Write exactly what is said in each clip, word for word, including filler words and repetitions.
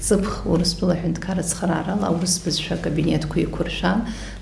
Ҵыԥх Урыстәыла аҳәынҭқарра ацхыраарала аурыс бызшәа акабинетқәа еиқәыршәан,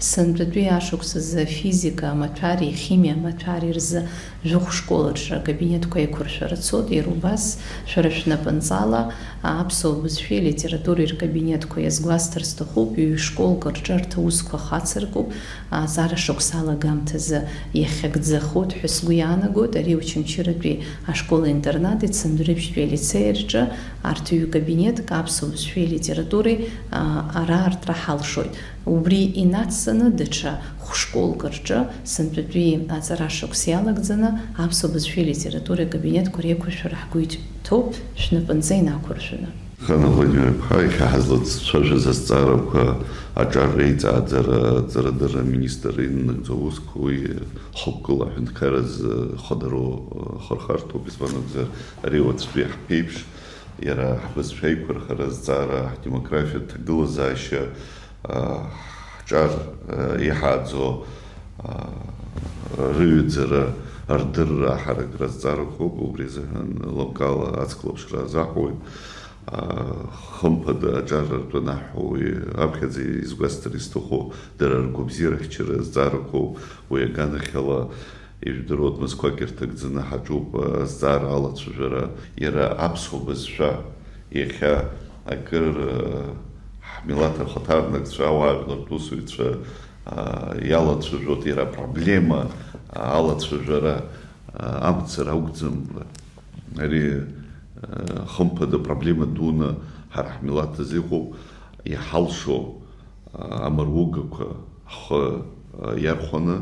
сынтәатәи ашықәс азы афизика амаҭәари ахимиа амаҭәари рзы жәохә школаҿы акабинетқәа аиқәыршәара цоит, иара убас шәара шәнапынҵала аԥсуа бызшәеи алитературеи ркабинетқәа иазгәасҭар сҭахуп, ҩ-школк рҿы арҭ аусқәа хацыркуп, аҵара шықәса алагамҭазы иахьагӡахоит ҳәа сгәы иаанагоит, ари Очамчыратәи ашкол-интернати Цандрыԥшьтәи алицеи рҿы арҭ ҩ-кабинетк аԥсуа бызшәеи алитературеи, а, ара артра ҳалшоит. Убри инацҵаны даҽа хә-школк рҿы сынтәатәи аҵара шықәс иалагӡаны аԥсуа бызшәеи алитературеи акабинетқәа реиқәыршәара ҳгәы иҭоуп, шәнапынҵа инақәыршәаны. Хана Владимир-иԥҳа, иахьа ҳазлацәажәаз азҵаарақәа аҿар реиҵааӡара аҵарадырра аминистр инагӡоу аусқәа уи хықәкыла аҳәынҭқарразы хыдароу хырхарҭоуп, избан акәзар, ари уаҵәтәи ҳԥеиԥш, иара ҳбызшәа аиқәырхара азҵаара, ҳдемографиатә ҭагылазаашьа, а, ҳҿар, а, иҳааӡо, а, рыҩаӡара, рдырра, аҳаракра азҵаарақәоуп, убри азыҳәан лымкаала ацклаԥшра азаҳуеит. А, хымԥада аҿар ртәы анаҳҳәо, уи аԥхьаӡа изгәасҭар исҭаху дара ргәабзиара ахьчара азҵаарақәоуп, уи аганахьала ижәдыруа мызқәак ирҭагӡаны ҳаҿуп, а, азҵаара алацәажәара, иара аԥсуа бызшәа иахьа акыр, а, ҳмилаҭ ахаҭарнакцәа, ауаажәлартә усзуҩцәа, а, иалацәажәоит, иара апроблема, а, алацәажәара, а, амцара акәӡам. Ари, а, хымԥада проблема дуны ҳара ҳмилаҭ азы иҟоуп, иҳалшо, а, амаругақәа ҳхы, а, иархәаны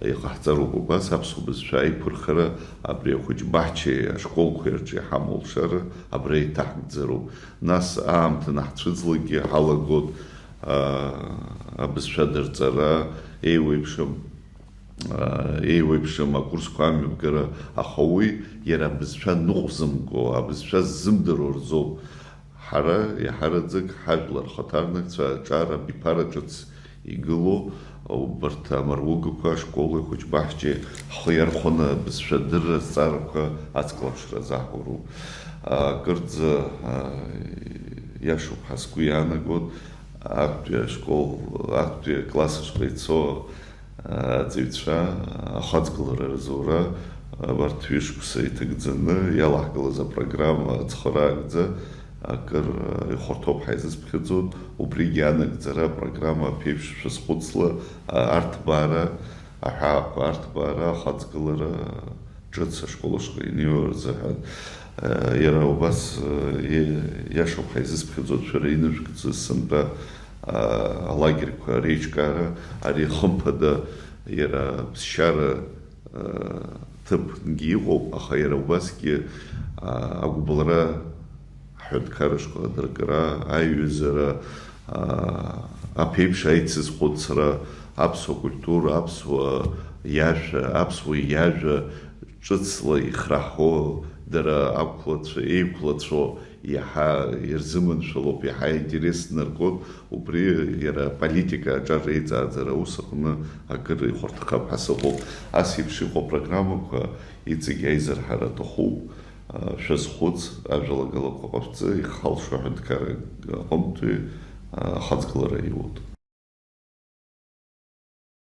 иҟаҳҵароуп убас аԥсуа бызшәа аиқәырхара, абри ахәыҷ баҳчеи ашколқәеи рҿы иҳамоу алшара абра иҭаҳгӡароуп. Нас аамҭа наҳцәыӡлакгьы ҳалагоит, а, абызшәа дырҵара, еиуеиԥшым, а, еиуеиԥшым акурсқәа амҩаԥгара, аха уи иара абызшәа ныҟәзымго, абызшәа ззымдыруа рзоуп. Ҳара иаҳараӡак ҳажәлар хаҭарнакцәа аҿар абиԥара ҿыц игылоу убарҭ амаругақәа ашколи ахәыҷбаҳчеи ҳхы иархәаны абызшәа адырра азҵаарақәа ацклаԥшра азаҳуроуп. Акырӡа, а, иашоуп ҳәа сгәы иаанагоит, актәи ашкол, актәи акласс ашҟа ицо аҵаҩцәа ахаҵгылара рзура абарҭ ҩышықәса иҭагӡаны иалаҳгылаз апрограмма ацхыраагӡа акыр ихәарҭоуп ҳәа изысԥхьаӡоит. Убригьы анагӡара апрограмма аԥеиԥш шәазхәыцла, арҭбаара, аҳәаақәа арҭбаара, ахаҵгылара ҿыц ашкол ашҟа инеиуа рзыҳәан. Иара убас, иашоуп ҳәа изысԥхьаӡоит шәара инышәкӡаз сынтәа алагерьқәа реиҿкаара, ари хымԥада иара ԥсшьара ҭыԥкгьы иҟоуп, аха иара убасгьы агәыбылра ҳҳәынҭқарра шҟа адыркра, аиҩызара, аԥеиԥш аицызхәыцра, аԥсуа культура, аԥсуа иажәа, аԥсуа иажәа ҿыцла ихраҳәо, дара ақәлацәа, еиқәлацәоу иаҳа ирзыманшәалоуп, иаҳа аинтерес наргоит, убри иара аполитика аҿар реиҵааӡара аус аҟны акыр ихәарҭахап ҳәа сыҟоуп. Ас еиԥш иҟоу апрограммақәа иҵегь аизырҳара аҭахуп, шәазхәыц, ажәалагалақәа ҟашәҵа, ихалшо аҳәынҭқарра аҟынтәи ахаҵгылара иуеит.